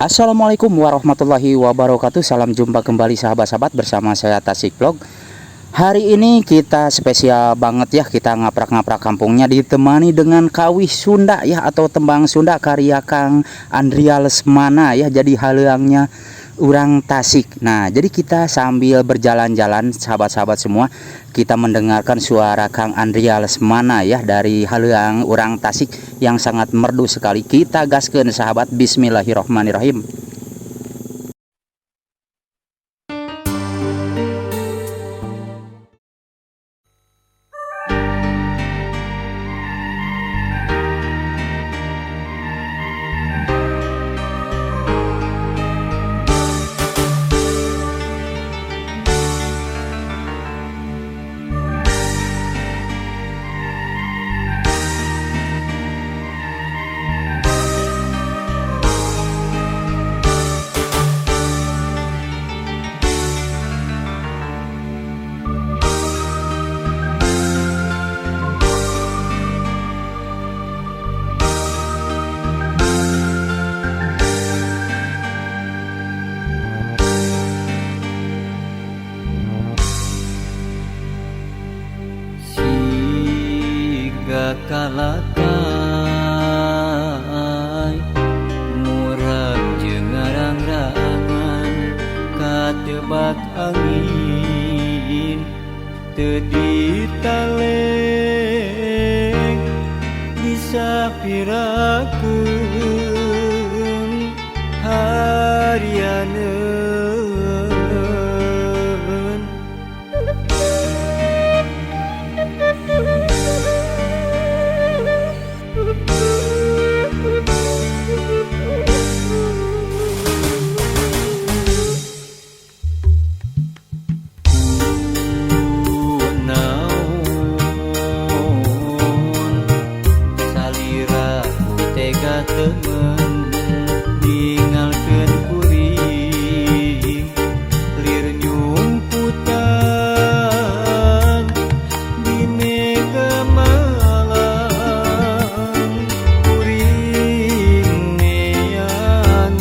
Assalamualaikum warahmatullahi wabarakatuh. Salam jumpa kembali sahabat-sahabat bersama saya Tasik Vlog. Hari ini kita spesial banget ya, kita ngaprak-ngaprak kampungnya ditemani dengan kawih Sunda ya, atau tembang Sunda karya Kang Andria Lesmana ya, jadi haleuangnya urang Tasik. Nah, jadi kita sambil berjalan-jalan sahabat-sahabat semua, kita mendengarkan suara Kang Andria Lesmana ya dari haleuang urang Tasik yang sangat merdu sekali. Kita gaskeun sahabat, bismillahirrahmanirrahim. Siga kalakai murag jeung ngarang-rangan katebak angin teu ditaleng disapirakeun harianeun. Kunaon salira ku tega temen ningalkeun kuring lir nyumputan di mega malang kuring neangan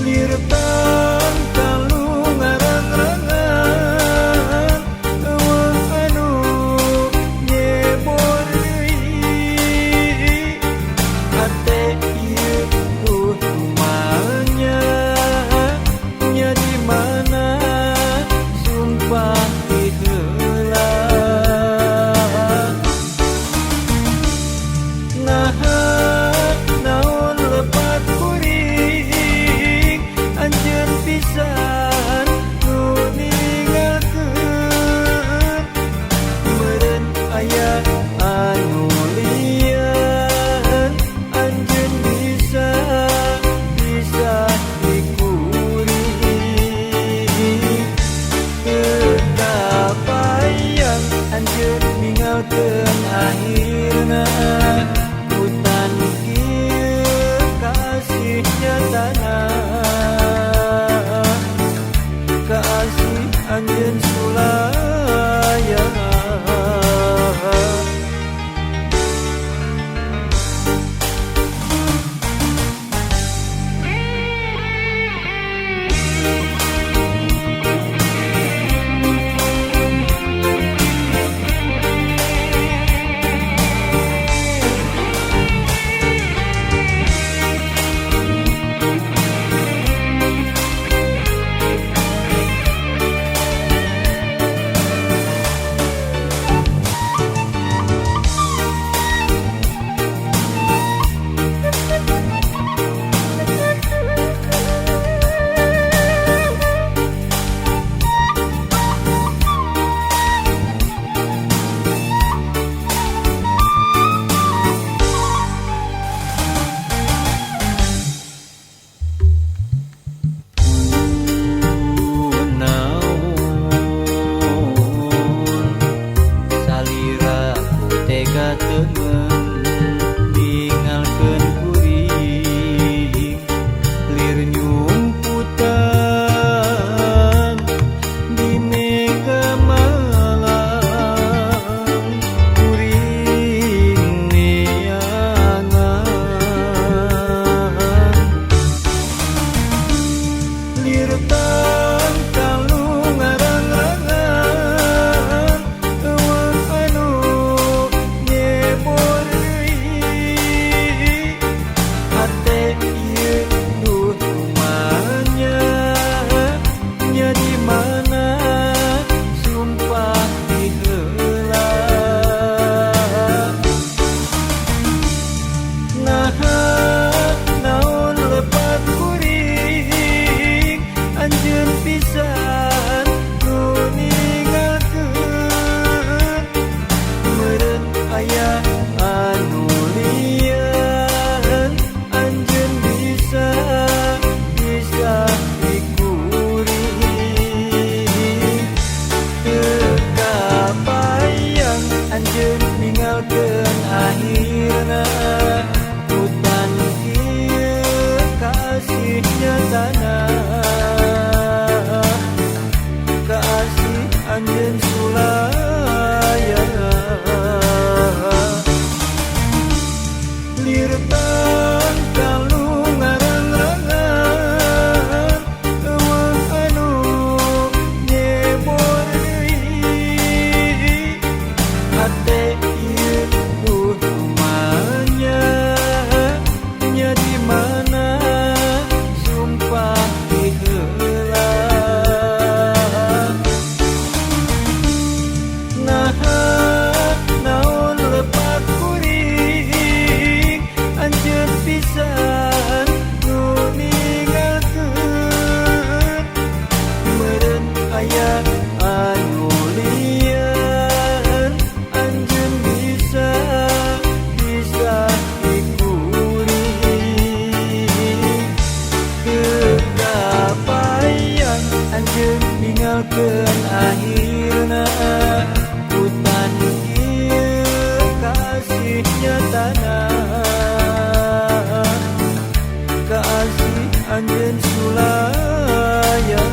lir tangkalu ngarang-rangan eueuh anu nyebor deui hate ieu duh kumanya nya di mana sumpah ti heula naha naon lepat kuring anjeun pisan nu ninggalkeun meureun aya anu lian anjeun bisa bisa di kuring teu kabayang anjeun ninggalkeun akhirna hutan kieu kasih nyatana kasih anjeun sulaya. Bukti nyatana kaasih anjeun sulaya.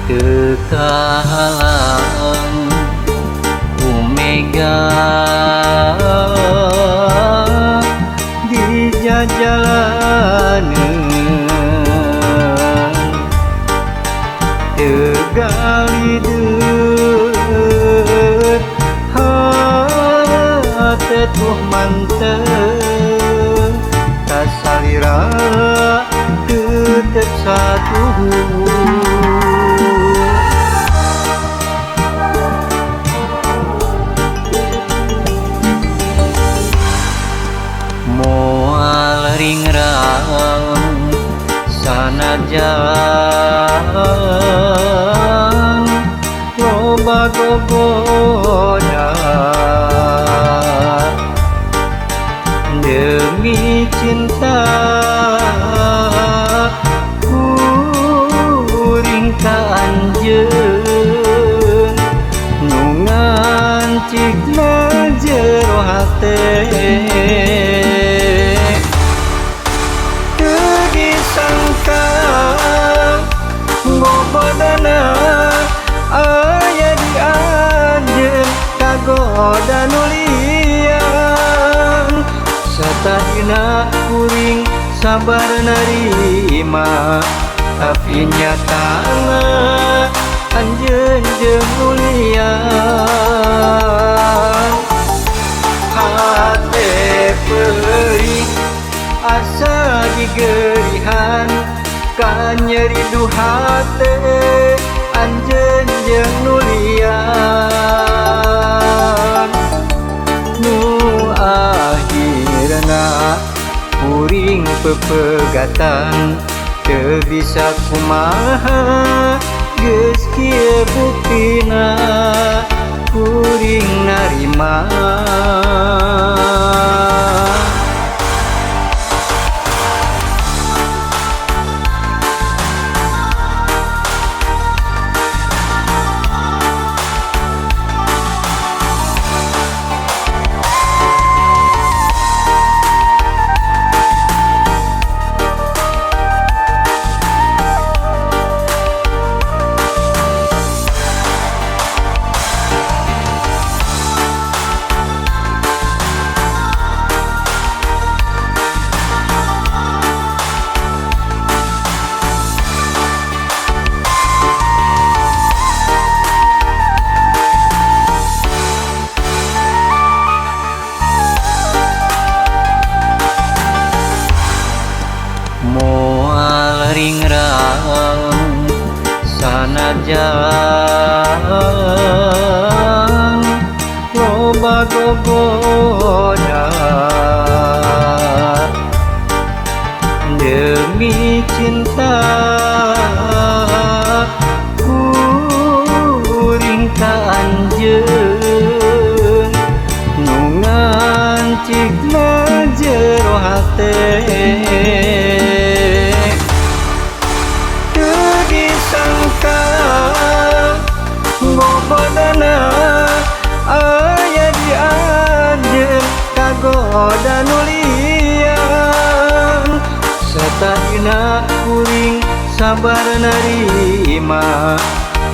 Teu kahalang ku mega di jajalaneun, teu galideut hate tuh mantep kasalira tetep satuhu. Moal ringrang sanajan loba gogoda, demi cinta kuring ka anjeun nu ngancikna jero hate. Teu disangka gogodana aya di anjeun kagoda nu lian. Satadina kuring sabar narima, tapi nyatana anjeun jeung nu lian. Hate peurih asa digerihan kanyeri du hate anjeun jeung nu lian. Nu akhirna kuring pepegatan teu bisa kumaha geus kieu buktina kuring narima. Moal ringrang sanajan loba gogoda, demi cinta kuring ka anjeun nu ngancikna jero hate. Teu disangka gogodana aya di anjeun kagoda nu lian. Satadina kuring sabar narima,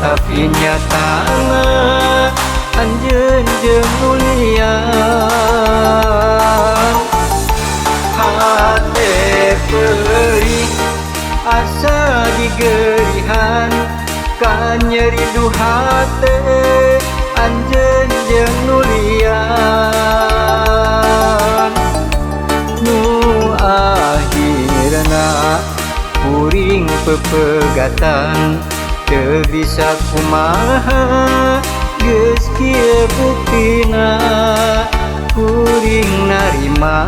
tapi nyatana anjeun jeung nu lian. Hate peurih asa digerihan kanyeri du hate anjeun jeung nu lian. Nu akhirna kuring pepegatan teu bisa kumaha geus kieu buktina kuring narima.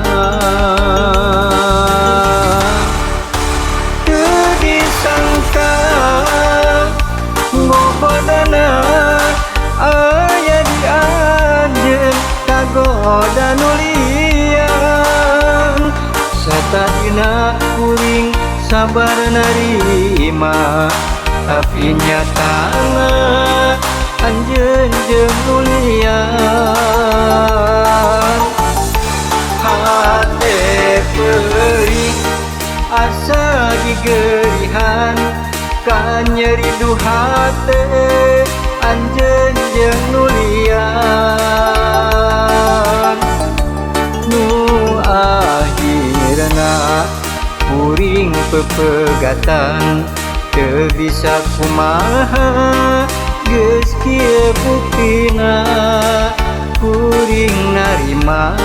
Teu. ngoda nu lian. Satadina kuring sabar narima, tapi nyatana anjeun jeung nu lian. Hate perih asa digerihan, kanyeri du hate anjeun jeung nu lian. Nu akhirna kuring pepegatan, teu bisa kumaha geus kieu buktina kuring narima.